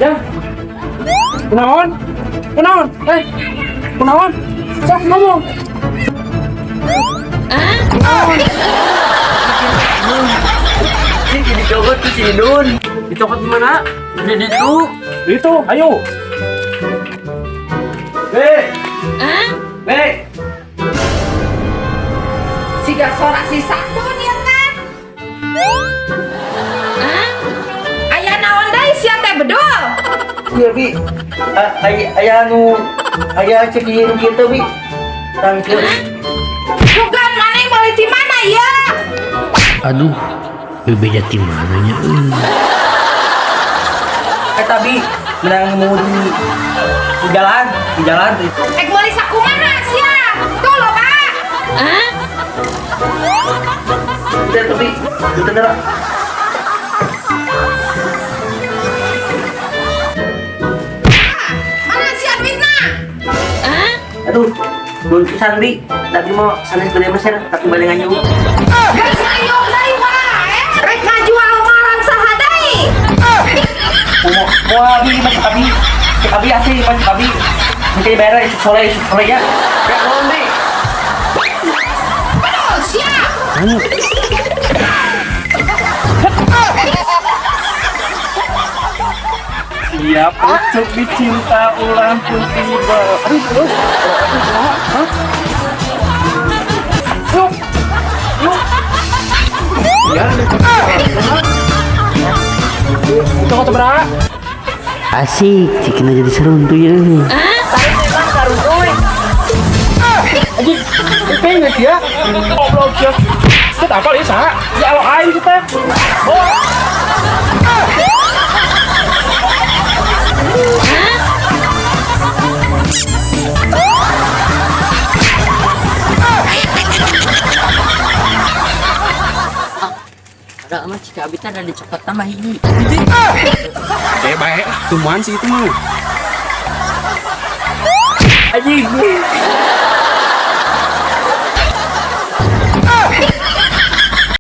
Ya. Kunaon? Kunaon? Eh. Kunaon? Sok ngomong. Sih dicokot tuh si Idun. Dicokot di mana? Di ditu. Itu, ayo. B. B. Siga sorak si Satun ya kan? Aya naon deui sia teh bedul? Iya bi. Aya anu aya cek ieu nu kieu bi. Tangkeun. Bukan maneh meuli di mana ya? Aduh, bebeja ti mana nya euy. Eta bi menang nemu di jalan, di jalan. Ek meuli sakumaha sia? Tuh loba. Udah tuh bi. Udah udah. Mana sia duitna? Aduh, belum pisan bi. Tadi mau sanes beli mesin tapi balik nganyuk. Geus ngayung deui wae. Rek ngajual ngaran saha deui? Mau mau abi macam abi. Cek abi asli macam abi. Mungkin bayar isuk soleh ya. Ya nuhun bi. Bedul sia. Siap untuk dicinta ulang pun tiba. Aduh, terus. Aduh, hah? Yuk. Yuk. Ya, itu kok seberapa? Asik, cikina jadi seruntu ya. Anjing, pengen nggak sih ya? Goblok sih. Kita apa ya, Sa? Ya lo aing kita. Oh. Ada mah cika abi teh ada dicokot tambah hiji. Eh, baik, tumbuhan sih itu mah. Anjing.